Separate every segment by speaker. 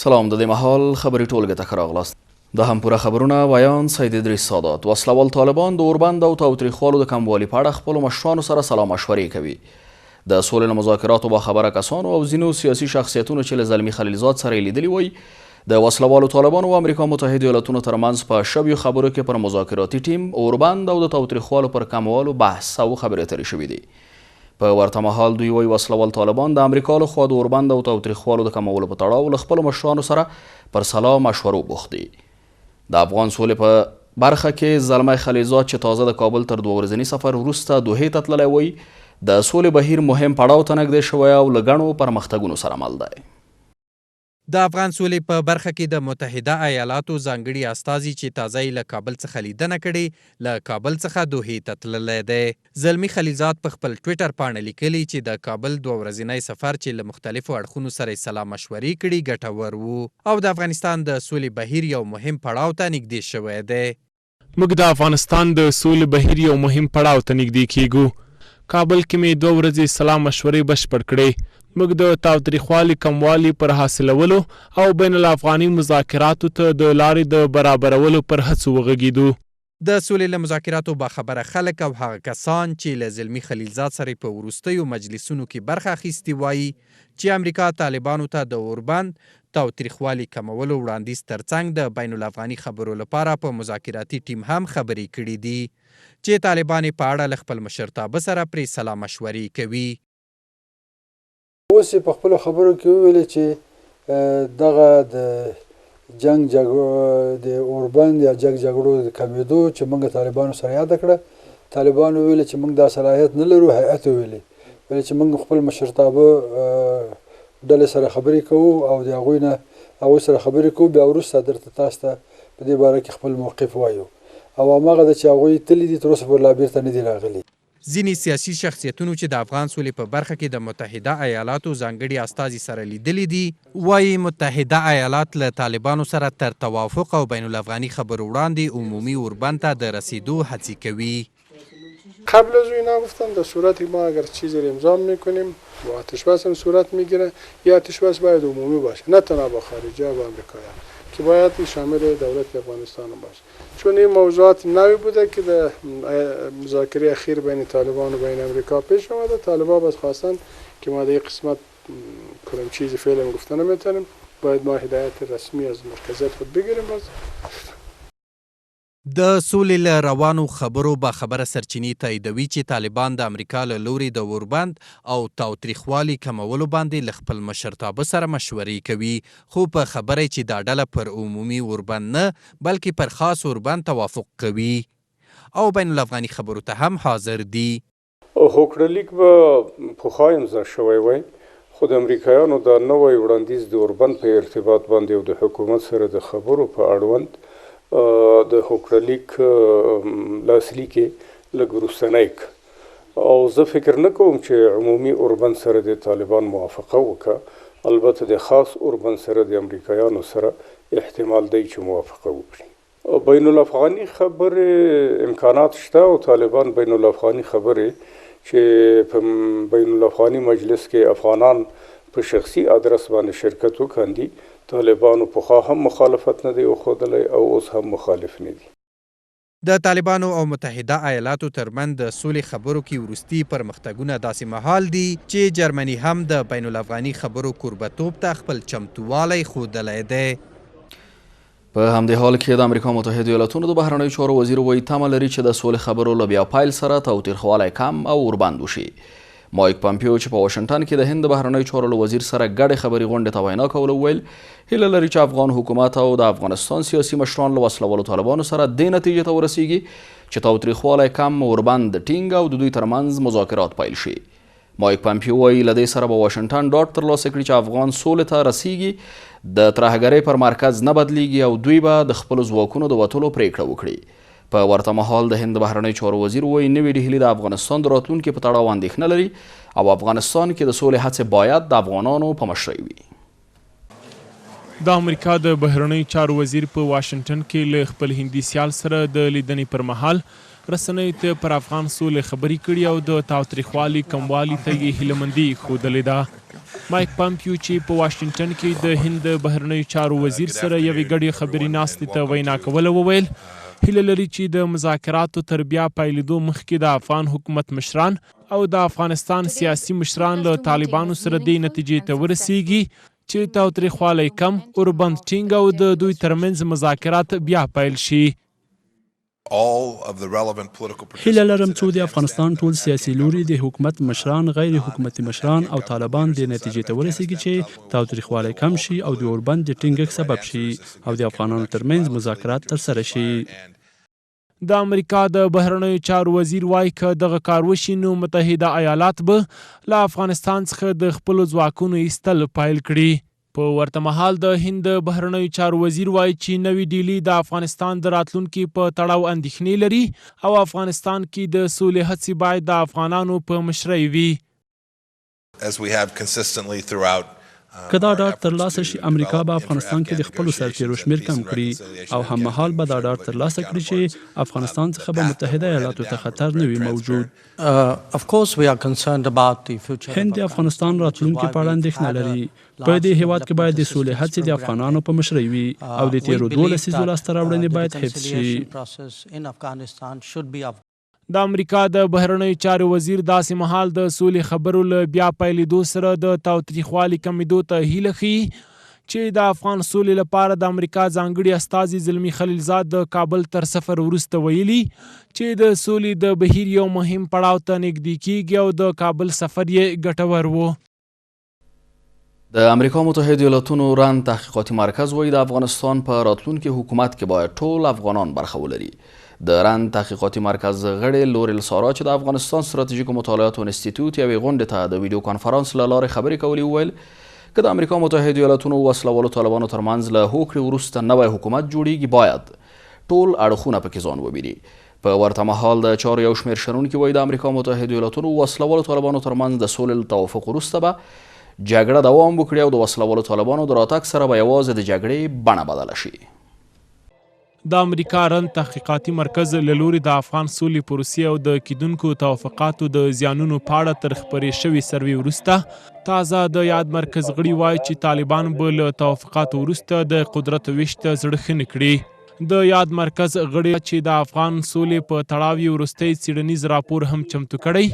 Speaker 1: سلام، د دې مهال خبري ټولګې ته ښه راغلاست. د هم پوره خبرونه ویان سید ادریس سادات. وسلوال طالبان د اوربند او تاوتریخوالو د کموالي په اړه خپلو مشرانو سره سلا مشورې کوي. د سولې له مذاکراتو باخبره کسانو او ځینو سیاسي شخصیتونو چې له زلمي خلیلزاد سره یې لیدلي وایي، د وسلوالو طالبانو او امریکا متحدو ایالتونو ترمنځ په شویو خبرو کې پر مذاکراتي ټیم، اوربند او د تاوتریخوالو پر کموالو بحث او خبرې اترې شوې دي. په ورته مهال دوی وایي، وسله وال طالبان د امریکا له خوا د اوربند او تاوتریخوالو د کمولو په تړاو له خپلو مشرانو سره پر سلا مشورو بوخت دي. د افغان سولې په برخه کې زلمی خلیلزاد چې تازه د کابل تر دوه ورځني سفر وروسته دوحې ته تللی وایي، د سولې بهیر مهم پړاو ته نږدې شوی او له ګڼو پرمختګونو سره مل دی.
Speaker 2: د افغان سولې په برخه کې د متحده ایالاتو ځانګړي استازي چې تازه یې له کابل څخه لیدنه کړې، له کابل څخه دوحې ته تللی دی. زلمي خلیلزاد په خپل ټویټر پاڼه لیکلي چې د کابل دوه ورځنی سفر چې له مختلفو اړخونو سره یې سلا مشورې کړي، ګټور و او د افغانستان د سولې بهیر یو مهم پړاو ته نږدې شوی دی.
Speaker 3: موږ د افغانستان د سولې بهیر یو مهم پړاو ته نږدې کېږو. کابل کې مې دوه ورځې سلا مشورې بشپړ کړې. موږ د تاوتریخوالي کموالي پر حاصلولو او بین الافغاني مذاکراتو ته د لارې د برابرولو پر هڅو وغږېدو.
Speaker 2: د سولې له مذاکراتو باخبره خلک او هغه کسان چې له زلمي خلیلزاد سره یې په وروستیو مجلسونو کې برخه اخیستې وايي چې امریکا طالبانو ته د اوربند، تاوتریخوالي کمولو وړاندیز ترڅنګ د بین الافغاني خبرو لپاره په مذاکراتي ټیم هم خبرې کړې دي چې طالبان یې په اړه له خپل مشرتابه سره پرې سلا مشورې کوي.
Speaker 4: اوس یې په خپلو خبرو کې وویل چې دغه د جنګ جګړو د اوربند یا جنګ جګړو د کمیدو چې موږ طالبانو سره یاده کړه، طالبانو ویل چې موږ دا صلاحیت نه لرو، هیئت ویلي ویل چې موږ خپل مشرتابه ډلې سره خبرې کوو او د هغوی نه هغوی سره خبرې کوو، بیا وروسته درته تاسو ته په دې باره کې خپل موقف وایو. او هماغه ده چې هغوی تللي دي، تر اوسه پورې لا بیرته نه دي راغلي.
Speaker 2: ځینې سیاسي شخصیتونو چې د افغان سولې په برخه کې د متحده ایالاتو ځانګړي استازي سره لیدلي دي، وايي متحده ایالات له طالبانو سره تر توافق او بین الافغاني خبرو وړاندې عمومي اوربند ته د رسېدو هڅې کوي.
Speaker 5: قبل از او اینا گفتم در صورتی ما اگر چیزی را امضا میکنیم و آتش بس هم صورت میگیره، این آتش بس باید عمومی باشه، نه تنها با خارجی با امریکایا، که باید این شامل دولت افغانستان هم باشه. چون این موضوعات نوی بوده که در مذاکره اخیر بین طالبان و بین امریکا پیش آمده. طالبان باز خواستند که ما در این قسمت کدام چیزی فعلا گفته نمیتونیم، باید ما هدایت رسمی از مرکزیت خود بگیریم باز.
Speaker 2: د سولې له روانو خبرو باخبره سرچینې تاییدوي چې طالبان د امریکا له لوري د اوربند او تاوتریخوالي کمولو باندې له خپل مشرتابه سره مشورې کوي، خو په خبره یې چې دا ډله پر عمومي اوربند نه، بلکې پر خاص اوربند توافق کوي او بین الافغاني خبرو ته هم حاضر دي.
Speaker 6: هوکړه لیک به پخوا امضا شوی وای، خو د امریکایانو دا نوی وړاندیز د اوربند په ارتباط باندې او د حکومت سره د خبرو په اړوند د هوکړه لیک لاسلیک یې لږ وروستنی کړ او زه فکر نه کوم چې عمومي اوربند سره دې طالبان موافقه وکړه، البته د خاص اوربند سره د امریکایانو سره احتمال دی چې موافقه وکړي. بین الافغاني خبرې امکانات شته او طالبان بین الافغاني خبرې چې په بین الافغاني مجلس کې افغانان په شخصي ادرس باندې شرکت وکاندي، طالبانو پخوا هم مخالفت نه دی وښودلی او اوس هم مخالف نه دي.
Speaker 2: د طالبانو او متحده ایالاتو ترمنځ د سولې خبرو کې وروستي پرمختګونه داسې مهال دي چې جرمني هم د بین الافغاني خبرو کوربه توب ته خپل چمتووالی ښودلی دی.
Speaker 1: په همدې حال کې د امریکا متحدو ایالتونو د بهرنیو چارو وزیر وایي، تمه لري چې د سولې خبرو له بیا پیل سره تاوتریخوالی کم او اوربند وشي. مایک پمپیو چې په واشنګټن کې د هند د بهرنیو چارو له وزیر سره ګډې خبري غونډې ته وینا کوله وویل، هیله لري چې افغان حکومت او د افغانستان سیاسي مشران له وسلهوالو طالبانو سره دې نتیجې ته ورسیږي چې تاوتریخوالی کم، اوربند ټینګ او د دوی ترمنځ مذاکرات پیل شي. مایک پمپیو وایي، له دې سره به واشنګټن ډاډ ترلاسه کړي چې افغان سولې ته رسیږي، د ترهګرۍ پر مرکز نه بدلیږي او دوی به د خپلو ځواکونو د وتلو پرېکړه وکړي. په ورته مهال د هند د بهرنیو چارو وزیر وایي، نوی ډهلي د افغانستان د راتلونکي په تړاو اندېښنه لري او افغانستان کې د سولې هڅې باید د افغانانو په مشرۍ وي.
Speaker 3: د امریکا د بهرنیو چارو وزیر په واشنګټن کې له خپل هندي سیال سره د لیدنې پر مهال رسنیو ته پر افغان سولې خبرې کړي او د تاوتریخوالي کموالي ته یې هیله مندي ښودلې ده. مایک پمپیو چې په واشنګټن کې د هند د بهرنیو چارو وزیر سره یوې ګډې خبري ناستې ته وینا کوله وویل، هیله لري چې د مذاکراتو تر بیا پیلېدو مخکې د افغان حکومت مشران او د افغانستان سیاسي مشران له طالبانو سره دې نتیجې ته ورسېږي چې تاوتریخوالی کم، اوربند ټینګ او د دوی ترمنځ مذاکرات بیا پیل شي.
Speaker 7: هیله لرم څو د افغانستان ټول سیاسي لوري، د حکومت مشران، غیر حکومتي مشران او طالبان دې نتیجې ته ورسېږي چې تاوتریخوالی کم شي او د اوربند د ټینګښت سبب شي او د افغانانو ترمنځ مذاکرات ترسره شي.
Speaker 3: د امریکا د بهرنیو چارو وزیر وايي، که دغه کار وشي نو متحده ایالات به له افغانستان څخه د خپلو ځواکونو ایستل پیل کړي. په ورته مهال د هند د بهرنیو چارو وزیر وايي چې نوی ډیلي د افغانستان د راتلونکي په تړاو اندېښنې لري او افغانستان کې د سولې هڅې باید د افغانانو په مشرۍ وي.
Speaker 7: که دا ډاډ ترلاسه شي، امریکا به افغانستان کې د خپلو سرتېرو شمېر کم کړي او هممهال به دا ډاډ ترلاسه کړي چې افغانستان څخه به متحده ایالاتو ته خطر نه وي موجود. هند د افغانستان راتلونکې په اړه اندېښنه لري. په دې هېواد کې باید د سولې هڅې د افغانانو په مشرۍ وي او د تېرو دوو لسیزو لاسته راوړنې باید حفظ شي.
Speaker 3: د امریکا د بهرنیو چارو وزیر داسې مهال د سولې خبرو له بیا پیلېدو سره د تاوتریخوالي کمېدو ته هیله ښيي چې د افغان سولې لپاره د امریکا ځانګړي استازي زلمي خلیلزاد د کابل تر سفر وروسته ویلي چې د سولې د بهیر یو مهم پړاو ته نږدې کیږي او د کابل سفر یې ګټور و.
Speaker 1: د امریکا متحد ایالتونو رند تحقیقاتي مرکز وایي د افغانستان په راتلونکي حکومت کې باید ټول افغانان برخه ولري. د رند تحقیقاتي مرکز غړې لوریل سارا چې د افغانستان ستراتیژیکو مطالعاتو انستیتیوت یوې غونډې ته د ویډیو کانفرانس له لارې خبرې کولې وویل که د امریکا متحدو ایالتونو وسله والو طالبانو ترمنځ له هوکړې وروسته نوی حکومت جوړیږي باید ټول اړخونه پکې ځان وویني. په ورته مهال د چارو یو شمېر شنونکي وایي د امریکا متحدو ایالتونو وسله والو طالبانو ترمنځ د سولې له توافق وروسته به جګړه دوام وکړي او د وسله والو طالبانو د راتګ سره به یوازې د جګړې بڼه بدله شي.
Speaker 3: د امریکا رند تحقیقاتي مرکز له لوري د افغان سولې پروسې او د کیدونکو توافقاتو د زیانونو په اړه تر خپرې شوې سروې وروسته تازه د یاد مرکز غړي وایي چې طالبان به له توافقاتو وروسته د قدرت ویش ته زړه ښه نه کړي. د یاد مرکز غړي چې د افغان سولې په تړاو یې وروستی څېړنیز راپور هم چمتو کړی،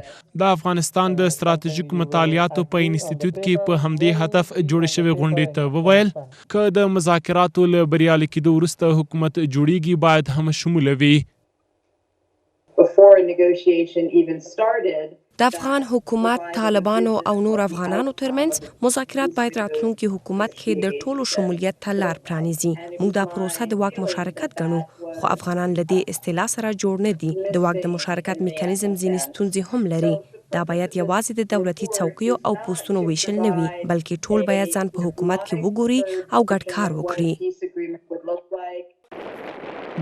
Speaker 3: د افغانستان د ستراتیژیکو مطالعاتو په انستیتیوت کې په همدې هدف جوړې شوې غونډې ته وویل، که د مذاکراتو له بریالي کېدو وروسته حکومت جوړېږي باید همه شموله وي.
Speaker 8: د افغان حکومت، طالبانو او نورو افغانانو ترمنځ مذاکرات باید راتلونکي حکومت کې د ټولو شمولیت ته لار پرانیزي. موږ دا پروسه د واک مشارکت ګڼو، خو افغانان له دې اصطلاح سره جوړ نه دي. د واک د مشارکت میکانیزم ځینې ستونزې هم لري. دا باید یوازې د دولتي څوکیو او پوستونو ویشل نه وي، بلکې ټول باید ځان په حکومت کې وګوري او ګډ کار وکړي.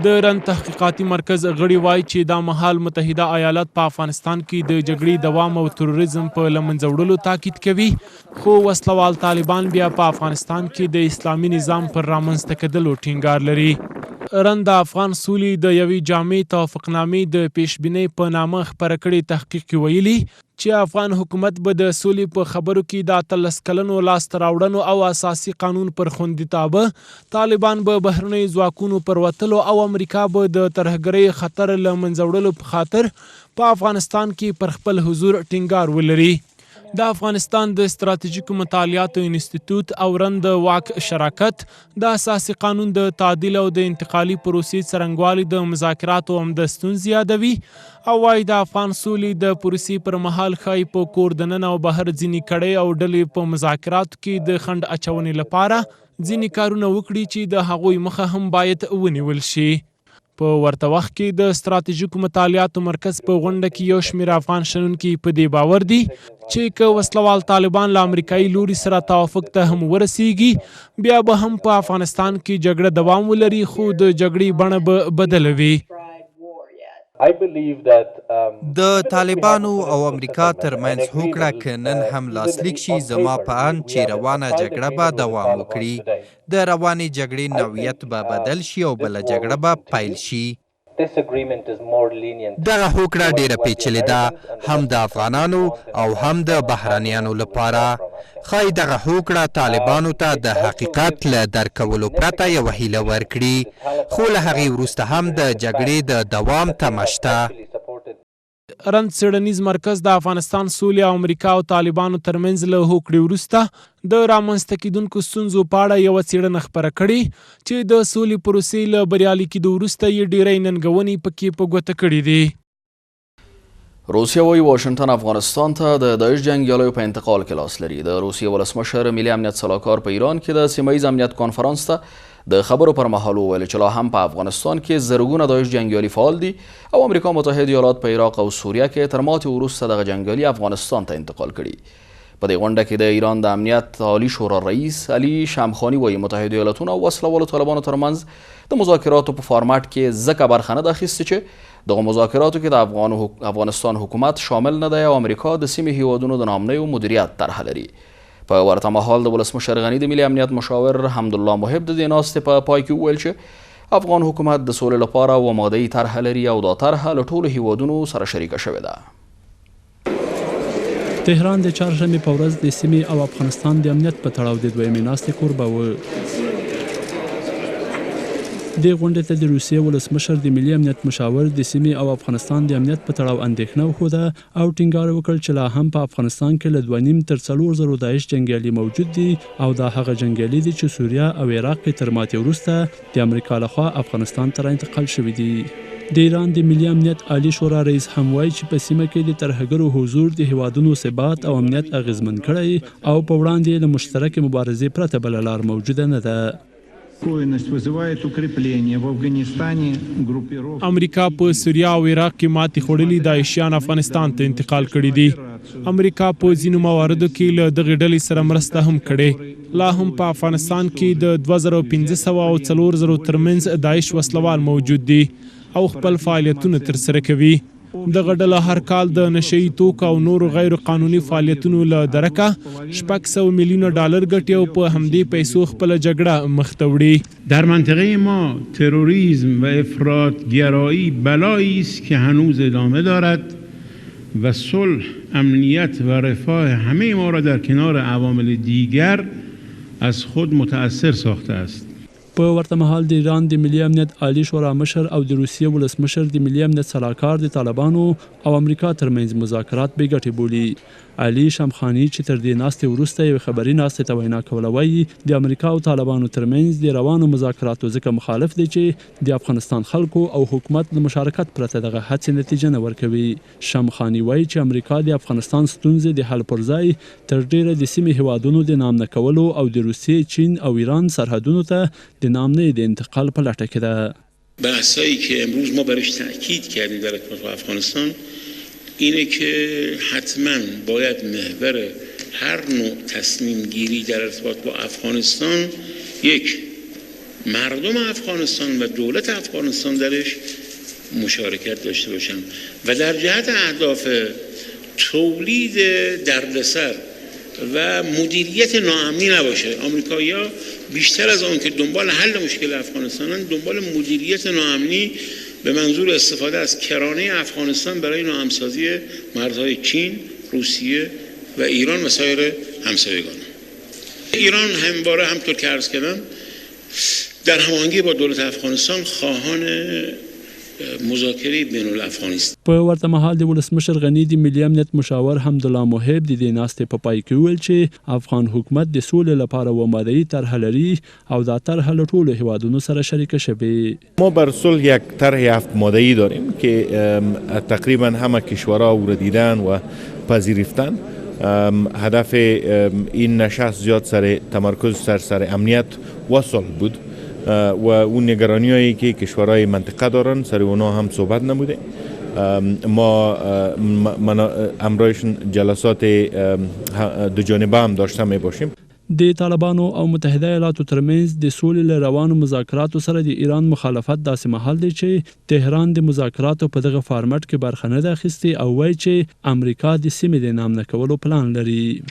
Speaker 3: د رند تحقیقاتي مرکز غړي وايي چې دا مهال متحده ایالات په افغانستان کې د جګړې دوام او تروریزم په له منځه وړلو تاکید کوي، خو وسله وال طالبان بیا په افغانستان کې د اسلامي نظام پر رامنځ ته کېدلو ټینګار لري. رند د افغان سولې د یوې جامع توافقنامې د پیشبینۍ په نامه خپره کړې تحقیق کې ویلي چې افغان حکومت به د سولې په خبرو کې د 18 کلنو لاسته راوړنو او اساسي قانون پر خوندیتابه، طالبان به بهرنیو ځواکونو پر وتلو او امریکا به د ترهګرۍ خطر له منځه وړلو په خاطر په افغانستان کې پر خپل حضور ټینګار ولري. د افغانستان د ستراتیژیکو مطالعاتو انستیتوت او رند د واک شراکت د اساسي قانون د تعدیل او د انتقالي پروسې څرنګوالي د مذاکراتو عمده ستونزې یادوي او وايي د افغان سولې د پروسې پر مهال ښايي په کور دننه او بهر ځینې کړۍ او ډلې په مذاکراتو کې د خنډ اچونې لپاره ځینې کارونه وکړي چې د هغوی مخه هم باید ونیول شي. په ورته وخت کې د ستراتیژیکو مطالعاتو مرکز په غونډه کې یو شمېر افغان شنونکي په دې باور دي چې که وسلوال طالبان له امریکایي لوري سره توافق ته هم ورسیږي بیا به هم په افغانستان کې جګړه دوام ولري خو د جګړې بڼه به بدله وي.
Speaker 2: د طالبانو او امریکا ترمنځ هوکړه که نن هم لاسلیک شي، زما په اند چې روانه جګړه به دوام وکړي. د روانې جګړې نوعیت به بدل شي او بله جګړه به پیل شي. دغه هوکړه ډېره پېچلې ده، هم د افغانانو او هم د بهرنیانو لپاره. ښايي دغه هوکړه طالبانو ته د حقیقت له درک کولو پرته یوه هیله ورکړي، خو له هغې وروسته هم د جګړې د دوام تمه شته.
Speaker 3: رند څېړنیز مرکز د افغانستان سولې او امریکا او طالبانو ترمنځ له هوکړې وروسته د رامنځته کېدونکو ستونزو په اړه یوه څېړنه خپره کړې چې د سولې پروسې له بریالي کېدو وروسته یې ډېری ننګونې پکې په ګوته کړې دي.
Speaker 1: روسیه وایي واشنګټن افغانستان ته د داعش جنګیالیو په انتقال کې لاس لري. د روسیې ولسمشر ملي امنیت سلاکار په ایران کې د سیمه ییز امنیت کانفرانس ته د خبرو پر مهال وویل چې لا هم په افغانستان کې زرګونه داعش جنګیالي فعال دي او امریکا متحد ایالات په عراق او سوریه کې تر ماتې وروسته دغه جنګیالي افغانستان ته انتقال کړي. په دې غونډه کې د ایران د امنیت عالي شورا رئیس علي شمخاني وایي متحدو ایالتونو او وسله والو طالبانو ترمنځ د مذاکراتو په فارمټ کې ځکه برخه نه ده اخیستې چې دغو مذاکراتو کې د افغانستان حکومت شامل نه دی او امریکا د سیمې هیوادونو د ناامنیو مدیریت طرحه لري. په ورته مهال د ولسمشر غني د ملي امنیت مشاور حمدالله محب د دې ناستې په پای کې وویل چې افغان حکومت د سولې لپاره اوه ماده یي طرحه لري او دا طرحه له ټولو هیوادونو سره شریکه شوې ده.
Speaker 7: تهران د چهارشنبې په ورځ د سیمې او افغانستان د امنیت په تړاو د دویمې ناستې کوربه و. دې غونډې ته د روسیې ولسمشر د ملي امنیت مشاور د سیمې او افغانستان د امنیت په تړاو اندېښنه وښوده او ټینګار یې وکړ چې لا هم په افغانستان کې له دوه نیم تر 4000 داعش جنګیالي موجود دي او دا هغه جنګیالي دي چې سوریه او عراق کې تر ماتې وروسته د امریکا له خوا افغانستان ته راانتقال شوي دي. د ایران د ملي امنیت عالي شورا رئیس هم وايي چې په سیمه کې د ترهګرو حضور د هېوادونو ثبات او امنیت اغېزمن کړی او په وړاندې یې له مشترکې مبارزې پرته بله لار موجوده نه ده.
Speaker 3: امریکا په سوریه او عراق کې ماتې خوړلي داعشیان افغانستان ته انتقال کړي دي. امریکا په ځینو مواردو کې له دغې ډلې سره مرسته هم کړې. لا هم په افغانستان کې د 2500 او 4000 ترمنځ داعش وسله وال موجود دي او خپل فعالیتونه ترسره کوي. دغه ډله هر کال د نشه یي توکو او نورو غیر قانوني فعالیتونو له درکه 600 میلیونه ډالر ګټي او په همدې پیسو خپله جګړه مخته وړي.
Speaker 9: در منطقه ما تروریسم و افراط ګرایی بلایی است که هنوز ادامه دارد و صلح، امنیت و رفاه همه ما را در کنار عوامل دیگر از خود متاثر ساخته است.
Speaker 7: په ورته مهال د ایران د ملي امنیت عالي شورا مشر او د روسیې ولسمشر د ملي امنیت سلاکار د طالبانو او امریکا ترمنځ مذاکرات بې ګټې بولي. علي شمخاني چې تر دې ناستې وروسته یوې خبري ناستې ته وینا کوله وايي، د امریکا او طالبانو ترمنځ د روانو مذاکراتو ځکه مخالف دی چې د افغانستان خلکو او حکومت له مشارکت پرته دغه هڅې نتیجه نه ورکوي. شمخاني وايي چې امریکا د افغانستان ستونزې د حل پر ځای تر ډېره د سیمې هېوادونو د ناامنه کولو او د روسیې، چین او ایران سرحدونو ته د ناامنۍ د انتقال په لټه کې ده.
Speaker 9: بحثهایی که امروز ما برش تاکید کردیم در ارتباط با افغانستان اینه که حتما باید محور هر نوع تصمیم گیری در ارتباط با افغانستان یک مردم افغانستان و دولت افغانستان درش مشارکت داشته باشند و در جهت اهداف تولید دردسر و مدیریت ناامنی نباشه. آمریکایی‌ها بیشتر از آن که دنبال حل مشکل افغانستانن، دنبال مدیریت ناامنی به منظور استفاده از کرانه افغانستان برای ناامن‌سازی مرزهای چین، روسیه و ایران و سایر همسایگان. ایران همواره همطور که عرض کردم در هماهنگی با دولت افغانستان خواهان مذاکره بین الافغانی است.
Speaker 7: په ورته مهال د ولسمشر غني د ملي امنیت مشاور حمدالله محب د دې ناستې په پای کې وویل چې افغان حکومت د سولې لپاره اوه ماده یي طرحه لري او دا طرحه له ټولو هېوادونو سره شریکه شوې.
Speaker 10: ما بر صلح یک طرح هفت ماده ای داریم که تقریبا همه کشورها او را دیدن و پذیرفتن. هدف این نشست زیاد سر تمرکز سر امنیت و صلح بود و اون نگرانی هایی که کشورهای منطقه دارن سر اونا هم صحبت نموده. ما امرایشون جلسات دو جانبه هم داشته می باشیم.
Speaker 7: د طالبانو او متحده ایالاتو ترمنځ د سولې له روانو مذاکراتو سره د ایران مخالفت داسې مهال دی چې تهران د مذاکراتو په دغه فارمټ کې برخه نه ده اخیستې او وايي چې امریکا د سیمې د ناامنه کولو پلان لري.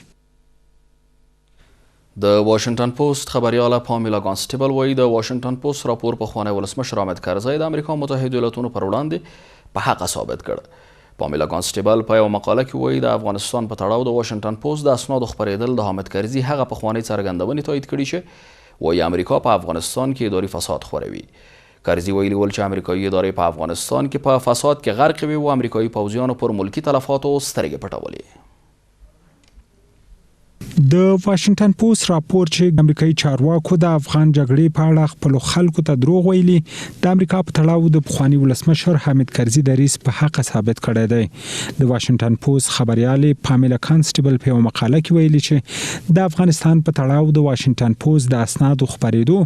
Speaker 1: د واشنګټن پوسټ خبریاله پامیلا ګانسټیبل وایي د واشنګټن پوسټ راپور پخوانی ولسمشر حامد کرزی د امریکا متحدو ایالتونو پر وړاندې په حقه ثابت کړ. پامیلا کانسټیبل په یوه مقاله کې وایي، د افغانستان په تړاو د واشنګټن پوسټ د اسنادو خپرېدل د حامد کرزي هغه پخوانۍ څرګندونې تایید کړي چې وایي امریکا په افغانستان کې اداري فساد خوروي. کرزي ویلي ول چې امریکایي ادارې په افغانستان کې په فساد کې غرقې وې او امریکایي پوځیانو پر ملکي تلفاتو سترګې پټولې.
Speaker 11: د واشنګټن پوسټ راپور چې امریکایي چارواکو د افغان جګړې په اړه خپلو خلکو ته دروغ ویلي، د امریکا په تړاو د پخواني ولسمشر حامد کرزي دریځ په حقه ثابت کړی دی. د واشنګټن پوسټ خبریالې پامیلا کانسټیبل په یوه مقاله کې ویلي چې د افغانستان په تړاو د واشنګټن پوسټ د اسنادو خپرېدو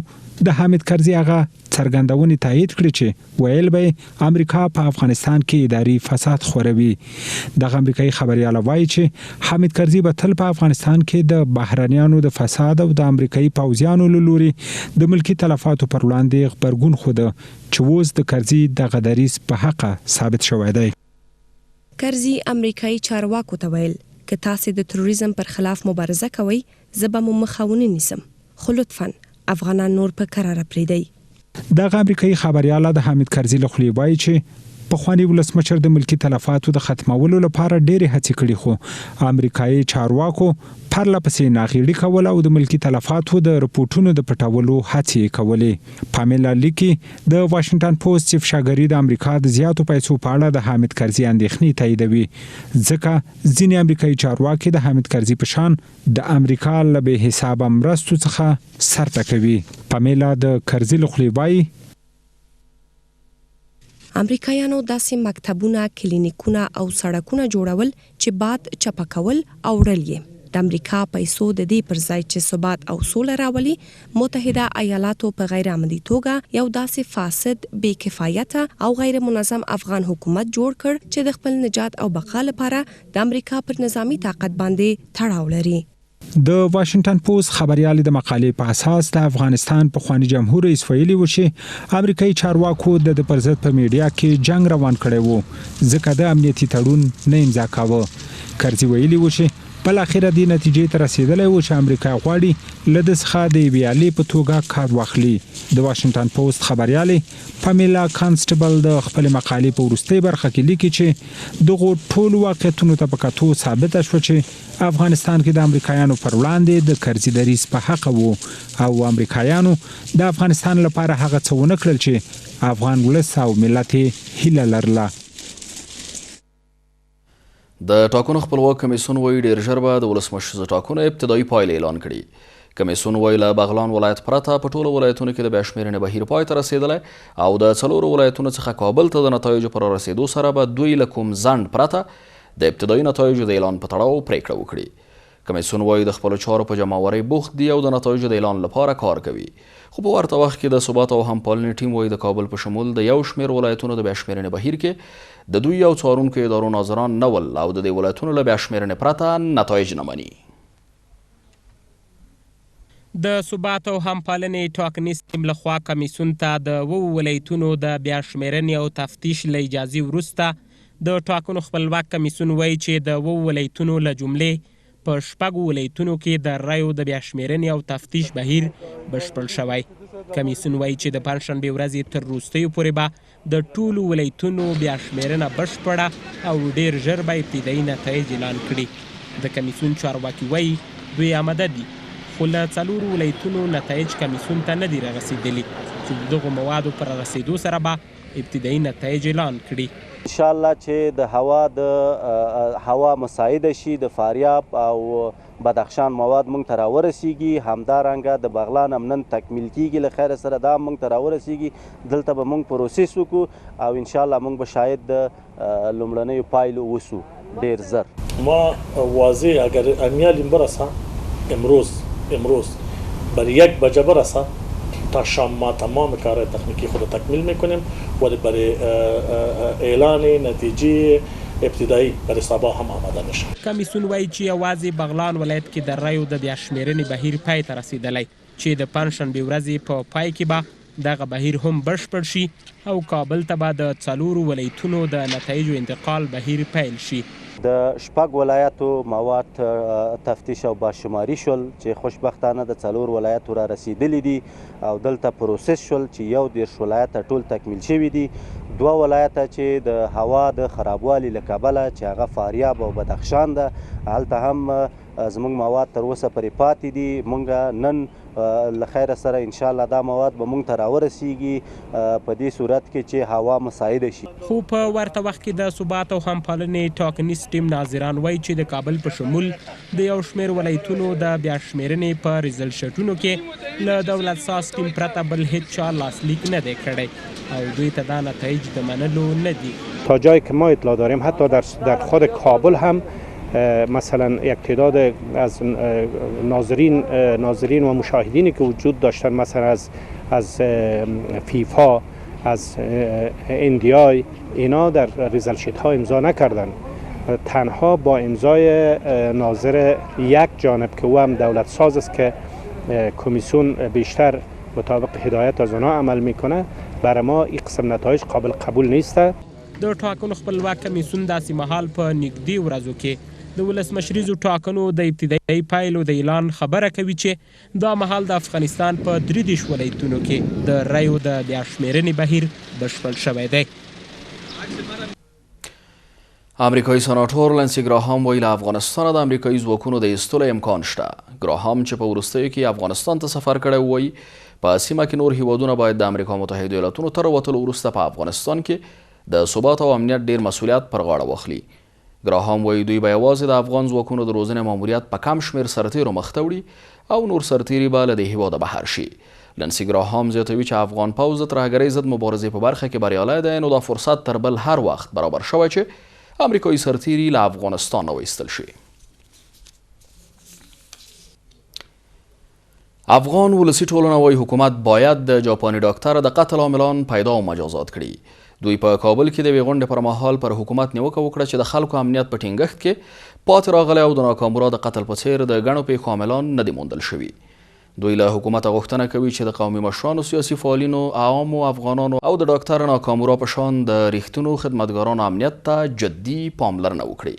Speaker 11: د حامد کرزي هغه څرګندونې تایید کړې چې ویل به یې امریکا په افغانستان کې اداري فساد خوروي. دغه امریکایي خبریاله وايي چې حامد کرزي به تل په افغانستان کې د بهرنیانو د فساد او د امریکایي پوځیانو له لوري د ملکي تلفاتو پر وړاندې غبرګون ښوده چې اوس د کرزي دغه دریځ په حقه ثابت شوی دی.
Speaker 8: کرزي امریکايي چارواکو ته ویل، که تاسې د تروریزم پر خلاف مبارزه کوئ، زه به مو مخه ونه نیسم، خو لطفاً افغانان نور په کراره پرېږدئ.
Speaker 11: دغه امریکايي خبریاله د حامد کرزي له خولې وايي چې پخواني ولسمشر د ملکي تلفاتو د ختمولو لپاره ډېرې هڅې کړي خو امریکايي چارواکو پرله پسې ناغېړي کوله او د ملکي تلفاتو د رپوټونو د پټولو هڅې یې کولې. پامیلا لیکي، د واشنګټن پوسټ افشاګري د امریکا د زیاتو پیسو په اړه د حامد کرزي اندېښنې تاییدوي ځکه ځینې امریکايي چارواکي د حامد کرزي په شان د امریکا له بې حسابه مرستو څخه سر ټکوي. پمیلا د کرزي له خولې وايي.
Speaker 8: امریکایانو داسې مکتبونه، کلینیکونه او سړکونه جوړول چې باد چپه کول او وړل یې. د امریکا پیسو د دې پر ځای چې ثبات او سوله راولي، متحده ایالاتو په غیرعمدي توګه یو داسې فاسد، بې کفایته او غیرمنظم افغان حکومت جوړ کړ چې د خپل نجات او بقا لپاره د امریکا پر نظامي طاقت باندې تړاو لري.
Speaker 11: د واشنګټن پوسټ خبریالې د مقالې په اساس د افغانستان پخواني جمهور رئیس ویلي و چې امریکایي چارواکو د ده پر ضد په میډیا کې جنګ روان کړی و ځکه ده امنیتي تړون نه امضا کاوه. کرزي ویلي و چې بالاخره دې نتیجې ته رسیدلی و چې امریکا غواړي له ده څخه د یوې الې په توګه کار واخلي. د واشنګټن پوسټ خبریالې پمیلا کانسټبل د خپلې مقالې په وروستۍ برخه کې لیکي چې دغو ټولو واقعیتونو ته په کتو ثابته شوه چې افغانستان کې د امریکایانو پر وړاندې د کرزي دریځ په حقه وو او امریکایانو د افغانستان لپاره هغه څه ونه کړل چې افغان ولس او ملت یې هیله لرله.
Speaker 1: د ټاکنو خپلواک کمیسیون وایي ډیر ژر به د ولسمشریزو ټاکنو ابتدایي پایلې اعلان کړي. کمیسیون وایي له بغلان ولایت پرته په ټولو ولایتونو کې د بیا شمېرنې بهیر پای ته رسېدلی او د څلورو ولایتونو څخه کابل ته د نتایجو په رارسېدو سره به دوی له کوم ځنډ پرته د ابتدایي نتایجو د اعلان په تړاو پرېکړه وکړي. کمېسیون وايي، د خپلو چارو په جمعاورۍ بوخت دي او د نتایجو د اعلان لپاره کار کوي. خو په ورته وخت کې د ثبات او همپالنې ټیم وايي، د کابل په شمول د یو شمېر ولایتونو د بیاشمېرنې بهیر کې د دوی او څارونکو ادارو ناظران نه ول او د دې ولایتونو له بیاشمېرنې پرته نتایج نه مني.
Speaker 12: د ثبات او همپالنې ټاکنیز ټیم له خوا کمېسیون ته د اوو ولایتونو د بیاشمېرنې او تفتیش له اجازې وروسته د ټاکنو خپلواک کمېسیون وايي چې د اوو ولایتونو له جملې په شپږو ولایتونو کې د رایو د بیا شمېرنې او تفتیش بهیر بشپړ شوی. کمېسیون وايي چې د پنجشنبې ورځې تر وروستیو پورې به د ټولو ولایتونو بیا شمېرنه بشپړه او ډېر ژر به ابتدايي نتایج اعلان کړي. د کمېسیون چارواکي وايي، دوی اماده دي، خو له څلورو ولایتونو نتایج کمېسیون ته نه دي رارسېدلي چې د دغو موادو په رارسېدو سره به ابتدايي نتایج اعلان کړي.
Speaker 13: ان شاء الله چې د هوا د هوا مساعده شي د فاریاب او بدخشان مواد مونږ ته راورسیږي، همدارنګه د بغلان هم نن تکمیل کیږي له خیره سره دا هم مونږ ته راورسیږي، دلته به مونږ پروسس وکړو او ان شاء الله مونږ به شاهد د لومړنیو پایلو اوسو ډیر زر.
Speaker 14: ما واضح اگر امیالیم برسه امروز امروز بر یک بجه برسه تا شام ما تمام کارهای تکنیکی خود تکمیل میکنیم ولی برای اعلان نتیجه ابتدایی برای صبا هم آماده میشه.
Speaker 12: کمیسیون وایي چې یوازې بغلان ولایت کې د رایو د بیا شمېرنې بهیر پای ته رسېدلی چې د پنجشنبې ورځې په پای کې به دغه بهیر هم بشپړ شي او کابل ته به د څلورو ولایتونو د نتایجو انتقال بهیر پیل شي.
Speaker 13: د شپږ ولایاتو مواد تفتیش او بازشماري شول چې خوشبختانه د څلور ولایاتو را رسیدلي دي او دلته پروسس شول چې 31 ولایته ټول تکمیل شوي دي. دوه ولایته چې د هوا د خرابوالي له کبله چې هغه فاریاب او بدخشان ده، هلته هم زموږ مواد تر اوسه پرې پاتې دي. مونږ نن له خیره سره ان شاء الله دا مواد به مونږ ته راورسیږي په دې صورت کې چې هوا مساعده شي.
Speaker 12: خو په ورته وخت کې د ثبات او همپالنې ټاکنیز ټیم ناظران وايي چې د کابل په شمول د یو شمېر ولایتونو د بیا شمېرنې په ریزلټ شیټونو کې له دولت ساز ټیم پرته بل هېڅ چا لاسلیک نه دی کړی او دوی ته دا نتایج د منلو نه دي.
Speaker 15: تا جایی که ما اطلاع داریم حتی در خود کابل هم مثلا یک تعداد از ناظرین و مشاهدینی که وجود داشتن، مثلا از فیفا، از ان دی آی، اینا در ریزلت شیت ها امضا نکردن. تنها با امضای ناظر یک جانب که او هم دولت ساز است که کمیسیون بیشتر مطابق هدایت از آنها عمل میکنه، برای ما این قسم نتایج قابل قبول نیست.
Speaker 12: د ټاکنو خپلواک کمیسیون داسې مهال په نږدې ورځو کې د ولسمشریزو ټاکنو د ابتدایي پایلو د اعلان خبره کوي چې دا مهال د افغانستان په 33 ولایتونو کې د رایو د بیا شمېرنې بهیر بشپړ شوی دی.
Speaker 1: امریکایي سناتور لنسي ګراهام وایي له افغانستانه د امریکایي ځواکونو د ایستلو امکان شته. ګراهام چې په وروستیو کې افغانستان ته سفر کړی وایي په سیمه کې نور هیوادونه باید د امریکا متحدو ایالتونو تر وتلو وروسته په افغانستان کې د ثبات او امنیت ډیر مسولیت پر غاړه واخلي. ګراهام وایي دوی به یوازې د افغان ځواکونو د روزنې ماموریت په کم شمېر سرتیرو مخته وړي او نور سرتیري به له دې هیواده بهر شي. لنسي ګراهام زیاتوي چې افغان پوځ د ترهګرۍ ضد مبارزې په برخه کې بریالی دی، نو دا فرصت تر بل هر وخت برابر شوی چې امریکایي سرتیري له افغانستانه وایستل شي. افغان ولسي ټولنه وايي حکومت باید د جاپاني ډاکتر د قتل عاملان پیدا او مجازات کړي. دوی په کابل کې د یوې غونډې پر مهال پر حکومت نیوکه وکړه چې د خلکو امنیت په ټینګښت کې پاتې راغلی او د ناکامورا د قتل په څېر د ګڼو پېښو عاملان نه دي موندل شوي. دوی له حکومته غوښتنه کوي چې د قومي مشرانو، سیاسي فعالینو، عامو افغانانو او د ډاکتر ناکامورا په شان د رښتونو خدمتګارانو امنیت ته جدي پاملرنه وکړي.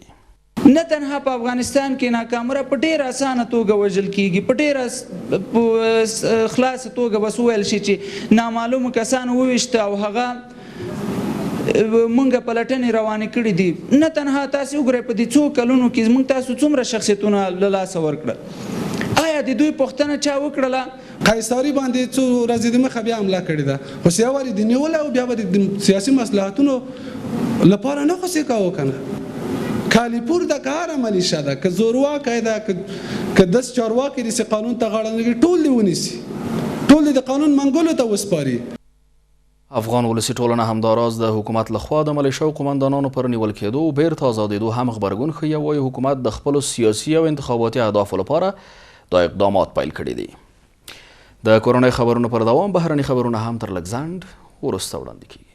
Speaker 16: نه تنها په افغانستان کې ناکامورا په ډیره اسانه توګه وژل کیږي، په ډیره خلاصه توګه بس وویل شي چې نامعلومو کسانو وویشته او هغه مونږ پلټنې روانې کړې دي. نه تنها تاسې وګورئ په دې څو کلونو کې مونږ تاسو څومره شخصیتونه له لاسه ورکړل، آیا د دوی پوښتنه چا وکړله؟
Speaker 17: قیصاري باندې څو ورځې د مخه بیا حمله کړې ده، خو سیا وارې د نیولی او بیا به د سیاسي مصلحتونو لپاره نه خوسې کاوه کنه. کالیپور ده که هره ملیشه ده، که زورواکی ده، که داسې چارواکي دي چې قانون ته غاړه نه ږدي، ټول دې ونیسي، ټول دې د قانون منګولو ته وسپاري.
Speaker 1: افغان ولسي ټولنه همداراز د حکومت له خوا د ملیشه او قومندانانو پر نیول کېدو او بېرته ازادېدو هم غبرګون ښيي او وايي حکومت د خپلو سیاسي او انتخاباتي اهدافو لپاره دا اقدامات پیل کړي دي. د کورنۍ خبرونو پر دوام بهرني خبرونه هم تر لږ ځنډ وروسته وړاندې کېږي.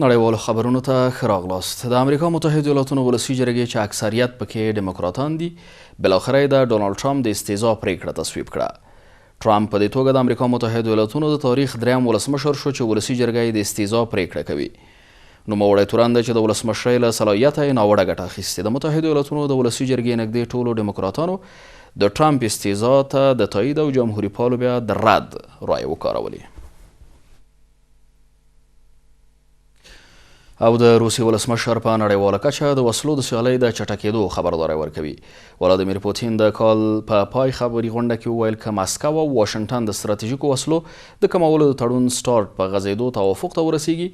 Speaker 1: نړیوالو خبرونو ته ښه راغلاست. د امریکا متحدو ایالاتونو ولسي جرګې چې اکثریت پکې دیموکراتان دي، بالاخره یې د ډونالډ ټرمپ د استیضاح پرېکړه تصویب کړه. ټرمپ په دې توګه د امریکا متحدو ایالاتونو د تاریخ دریم ولسمشر شو چې ولسي جرګه یې د استیضاح پرېکړه کوي. نوموړی تورن دی چې د ولسمشرۍ له صلاحیته یې ناوړه ګټه اخیستې. د متحدو ایالاتونو د ولسي جرګې نږدې ټولو دیموکراتانو د ټرمپ استیضاح ته د تایید او جمهوريپالو بیا د رد رایې وکارولې. او د روسیې ولسمشر په نړیواله کچه د وسلو د سیالۍ د چټکېدو خبرداری ورکوي. ولادیمیر پوتین د کال په پای خبري غونډه کې وویل، که مسکو او واشنګټن د ستراتیژیکو وسلو د کمولو د تړون سټارټ په غځېدو توافق ته ورسیږي،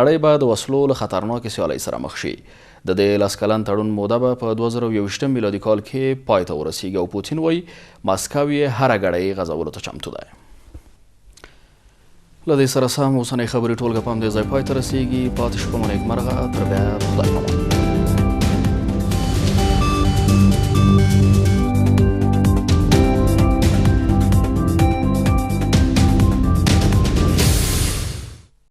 Speaker 1: نړۍ به د وسلو له خطرناکې سیالۍ سره مخ شي. د دې لس کلن تړون موده به په 2021 میلادي کال کې پای ته ورسیږي او پوتین وایي مسکو یې هره ګړۍ غځولو ته چمتو دی. له دې سره سم اوسنۍ خبري ټولګه په همدې ځای پای ته رسیږي. پاتې شپه مو نیکمرغه، تر بیا خدای پامان.